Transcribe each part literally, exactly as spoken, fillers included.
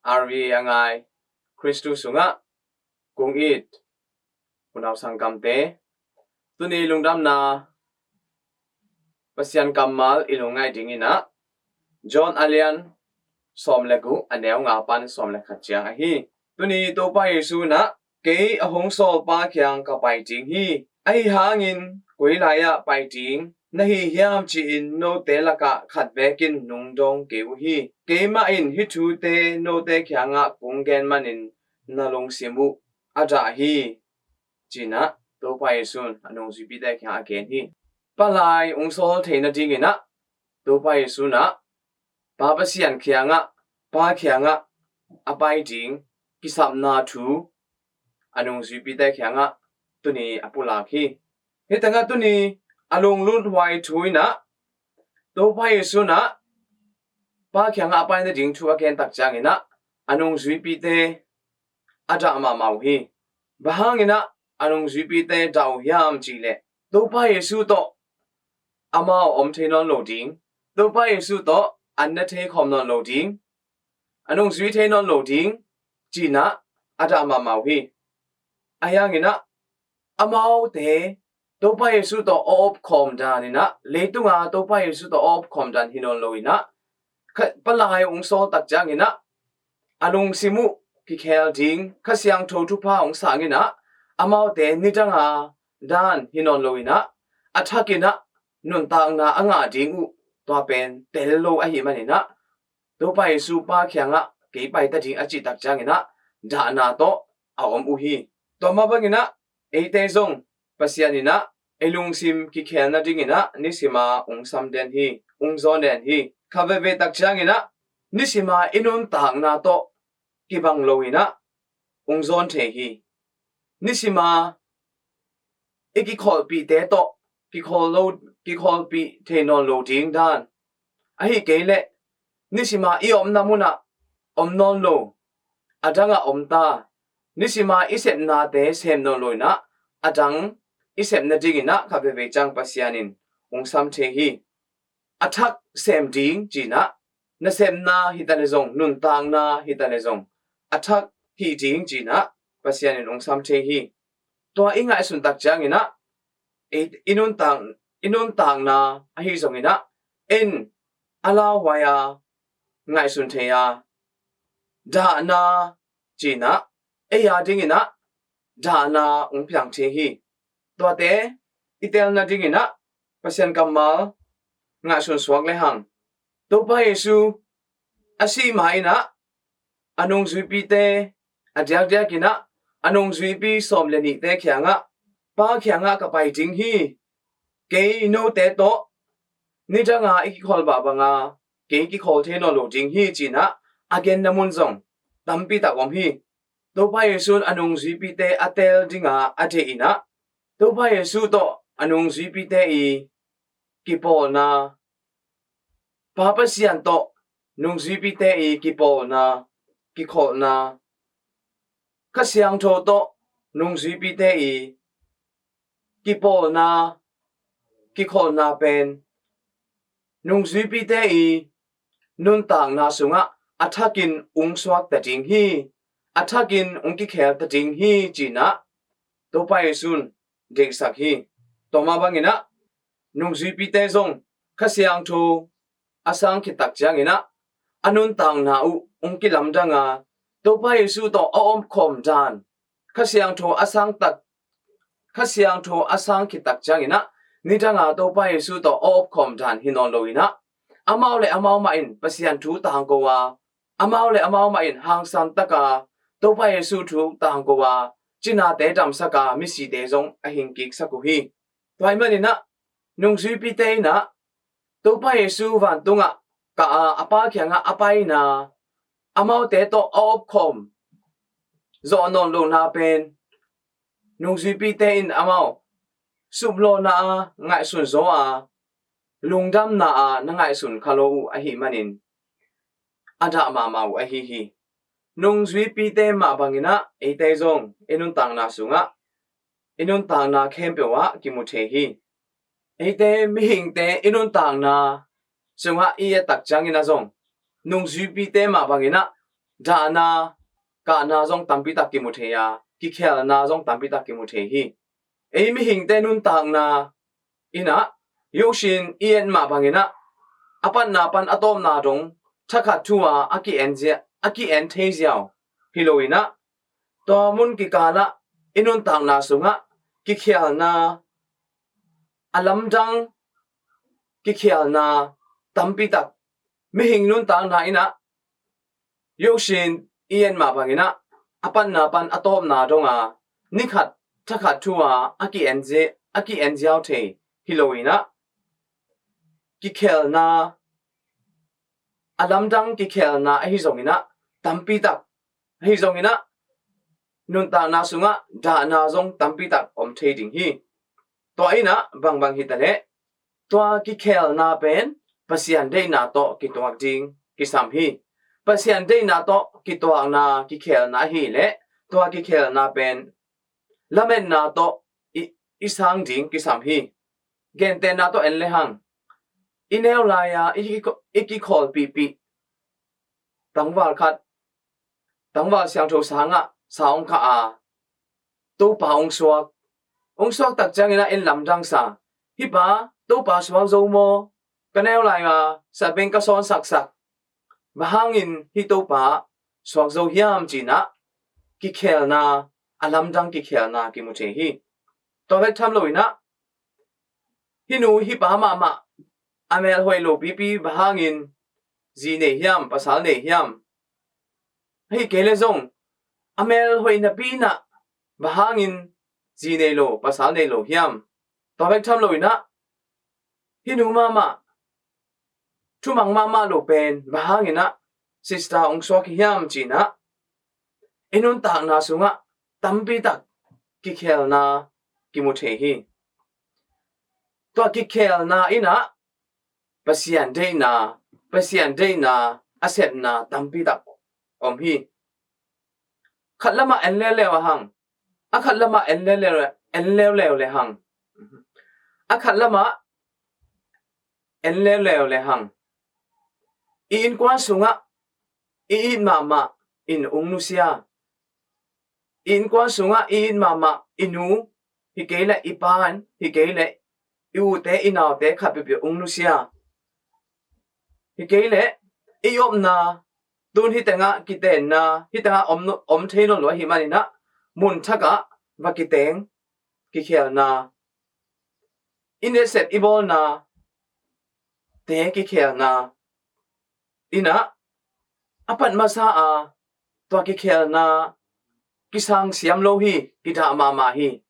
R V A a ngai Khristu sungah kong it unau sanggamte, tuni lungdamna Pasian kammal i lungngaih dingin ah John a lian sawm le guk, a neu nga pan sawm le khat ciang ahi. Tuni Topa Jesu in ah, "Kei a hong sawlpa kiang ka pai ding hi. Ahi hangin koi lai-ah pai ding na hi hiam ci-in note lakah khat bekin nung dong kei uh hi. Keimah in hih thute note kiangah kong gen manin na lungsim uh a dah hi," ci-in ah Topa Jesu in a nungzuipite kiangah a gen hi. Palai hong sawl theihna dingin ah Topa Jesu in ah Pa Pasian kiangah, Pa kiangah a pai ding kisapna thu a nungzuipite kiangah tuni a pulak hi. Hih tangah tuni a lungluthuai thu in ah Topa Jesu in ah Pa kiangah a pai nading thu a gen tak ciangin ah a nungzuipite a dah mahmah uh hi. Bang hangin ah a nungzuipite dah uh hiam cih leh, Topa Jesu tawh amau om thei nawn lo ding, Topa Jesu tawh an ne thei khawm nawn lo ding, a nungzui thei nawn lo ding ci-in ah a dah mahmah uh hi. Ahi hangin ah amaute Topa Jesu tawh a op khawm dan in ah, leitunga Topa Jesu tawh a op khawm dan hi nawn lo in ah, kha-, palai hong sawl tak ciangin ah a lungsim uh kikhel ding, Kha Siangtho thupha hong sang in ah, amaute nidanga dan hi nawn lo in ah, a thakin ah nuntakna a ngah ding uh, tua pen tel lo ahih manin ah, Topa Jesu Pa kiangah kei pai ta ding a cih tak ciangin ah dahna tawh a om uh hi. Tua mah bangin ah eite zong Pasian in ah ei lungsim kikhelna dingin ah nisima hong sam den hi, hong zawn den hi. Kha veve tak ciangin ah nisima i nuntakna tawh kibang lo in ah hong zawn thei hi. Nisima i kikholhpihte tawh kikholh lo, kikholhpih thei nawn lo ding dan, ahih kei leh nisima i omna munah om nawn lo, a dangah om ta, nisima i sepnate sem nawn lo in ah a dang i sepna dingin ah kha veve ciang Pasian in hong sam thei hi. A thak sem ding ci-in ah, nasepna hi ta leh zong, nuntakna hi ta leh zong, a thak hih ding ci-in ah Pasian in hong sam thei hi. Tua i ngaihsun tak ciangin ah, i, i nuntak, i nuntakna ahi zongin ah, en a lauhuai a, ngaihsun thei a, dahna ci-in ah, ei a dingin ah dahna hong piang thei hi. Tuate i telna dingin ah Pasian kammal ngaihsun suak lehang, Topa Jesu a sih ma-in ah a nungzuipite a diakdiakin ah a nungzuipi sawm le nihte kiangah, Pa kiangah ka pai ding hi, kei note tawh nidanga i kikholh mah banga kei kikholh thei nawn lo ding hi ci-in ah a genna mun zong tampi tak om hi. Topa Jesu in a nungzuipite a tel dinga a deih in ah, Topa Jesu tawh a nungzuipite i kipawlna, Pa Pasian tawh nungzuipite i kipawlna, kikholhna, Kha Siangtho tawh nungzuipite i kipawlna, kikholhna pen nungzuipite i nuntakna sungah a thakin hong suak ta ding hi, a thakin hong kikhel ta ding hi ci-in ah Topa Jesu in deihsak hi. Tua mah bangin ah nungzuipite zong Kha Siangtho a sang khit tak ciangin ah a nuntakna uh hong kilamdang a, Topa Jesu tawh a omkhawm dan, Kha Siangtho a sang tak, Kha Siangtho a sang khit tak ciangin ah nidanga Topa Jesu tawh a omkhawm dan hi nawn lo in ah, amau le amau mah in Pasian thu tangko a, amau le amau mah in hangsan taka Topa Jesu thu tangko a, cinate damsaka misite zong a hingkiksak uh hi. Tua ahih manin ah nungzuipite in ah Topa Jesu vantungah kah a, a Pa kiangah a pai in ah, amaute tawh a omkhawm zawh nawn lohna pen nungzuipite in amau suplawhna a ngaihsun zaw a, lungdamna a na ngaihsun kha lo uh ahih manin a dah mahmah uh ahi hi. Nungzuipite mah bangin ah eite zong i nuntakna sungah i nuntakna khempeuh ah kimu thei hi. Eite mihingte i nuntakna sungah i et tak ciangin ah zong nungzuipite mah bangin ah dahna, kahna zong tampi tak kimu thei a, kikhelna zong tampi tak kimu thei hi. Ei mihingte nuntakna in ah, yohsin i et mah bangin ah, a patna pan a tawpna dong thakhat thu a a ki-en zia, a ki-en thei ziau hi lo in ah, tua mun kikal ah i nuntakna sungah kikhelna, a lamdang kikhelna tampi tak, mihing nuntakna in ah, yohsin i et mah bangin ah, a patna pan a tawpna dong a, ni khat thakhat thu a a ki-en zi-, a ki-en ziau thei hi lo in ah, kikhelna, a lamdang kikhelna ahi zongin ah, tampi tak ahi zongin ah, nuntakna sungah dahna zong tampi tak om thei ding hi. Tua in ah bangbang hi ta leh, tua kikhelna pen Pasian deihna tawh kituak ding kisam hi. Pasian deihna tawh kituakna kikhelna ahi leh, tua kikhelna pen lametna tawh i, i sang ding kisam hi. Gentehna tawh en le hang, i neu lai-a i ki-, i kikhawlpihpih tangval khat, tangval siangtho sangah sa hong kah a, Topa hong suak. Hong suak tak ciangin ah en lamdang sa, hih pa Topa suak zo maw? Ka neu lai-a sabeng ka sawn saksak, bang hangin hih Topa suak zo hiam, ci-in ah kikhelna, a lamdang kikhelna kimu thei hi. Tua bek tham lo in ah, hih nu hih pa mahmah a mel hoih lo pipi, bang hangin zi nei hiam, pasal nei hiam? Ahi kei leh zong a mel hoih napi in ah, bang hangin zi nei lo, pasal nei lo hiam? Tua bek tham lo in ah, hih nu mahmah thumang mahmah lo pen, bang hangin ah sister hong suak hi hiam, ci-in ah i nuntakna sungah tampi tak kikhelna kimu thei hi. Tua kikhelna in ah Pasian deihna, Pasian deihna a sepna tampi tak om hi. Khat lamah en leuleu a hang, a khat lamah en leuleu, en leuleu le hang, a khat lamah en leuleu le hang, i innkuan sungah i it mahmah in hong nusia. I innkuan sungah i it mahmah i nu, hi kei leh i pa in, hi kei leh i ute i naute khat peuhpeuh hong nusia. Hi kei leh i omna, tun hih tengah kitenna, hih tengah om, om thei nawn lo ahih manin ah, mun thakah va kiteng kikhelna, i netsep i bawlna te kikhelna in ah, a pat masa a tua kikhelna kisang siam lo hi, kidah mahmah hi.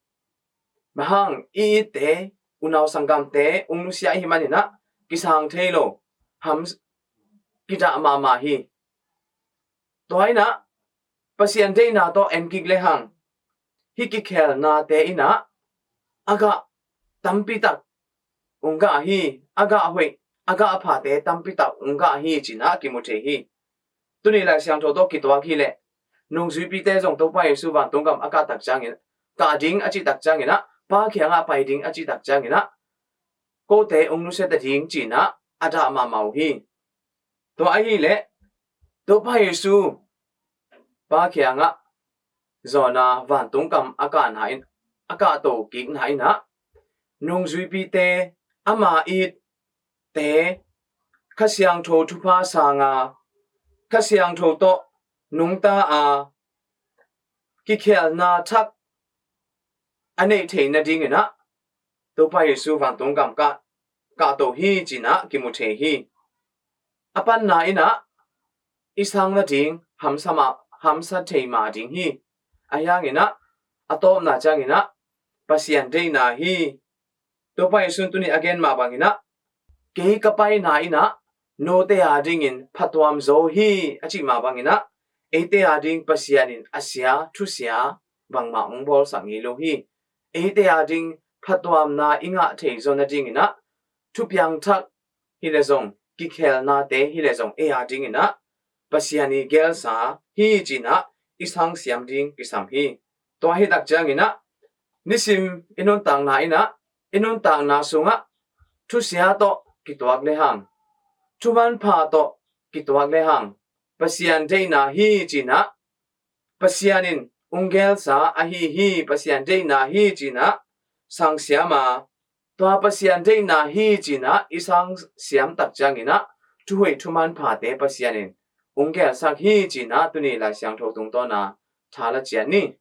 Bang hang, i itte, unau sanggamte hong nusia ahih manin ah kisang thei lo, ham, kidah mahmah hi. Tua in ah Pasian deihna tawh en kik le hang, hih kikhelnate in ah a gah tampi tak hong gah hi, a gah hoih, a gah phate tampi tak hong gah hi, ci-in ah kimu thei hi. Tuni Lai Siangtho tawh kituak hi leh, nungzuipite zong Topa Jesu vantung gam a kah tak ciangin, kah ding a cih tak ciangin ah, Pa kiangah pai ding a cih tak ciangin ah, kote hong nusia ta ding, ci-in ah a dah mahmah uh hi. Tua ahih leh Topa Jesu Pa kiangah zawn a vantung gam a kahna in, a kahto kikna in ah, nungzuipite, ama itte Kha Siangtho thupha sang a, Kha Siangtho tawh nungta a, kikhelna thak a neih theih nadingin ah Topa Jesu vantung gam kah, kahto hi, ci-in ah kimu thei hi. A panna in ah i sang nading hamsa mah, hamsa thei mah ding hi. Ahi hangin ah, a tawpna ciangin ah Pasian deihna hi. Topa Jesu in tuni a gen mah bangin ah, kei ka paina in ah note a dingin phatuam zaw hi, a cih mah bangin ah, eite a ding Pasian in a sia, thusia bangmah hong bawlsak ngei lo hi. Eite a ding phatuamna i ngah thei zaw nadingin ah, thupiang thak hi leh zong, kikhelnate hi leh zong, ei a dingin ah Pasian i gelsa hi, ci-in ah i sang siam ding kisam hi. Tua hi tak ciangin ah, nisim i nuntakna in ah, i nuntakna sungah thusia tawh kituak le hang, thumanpha tawh kituak le hang, Pasian deihna hi cinah, Pasian in ung gelsa ahi hi, Pasian deihna hi cinah sang siam a, tua Pasian deihna hi cinah i sang siam tak cianginah thuhoih thuman phate Pasian in ung gelsak hi cinah tuni Lai Siangtho tungtawna tha la ciat ni.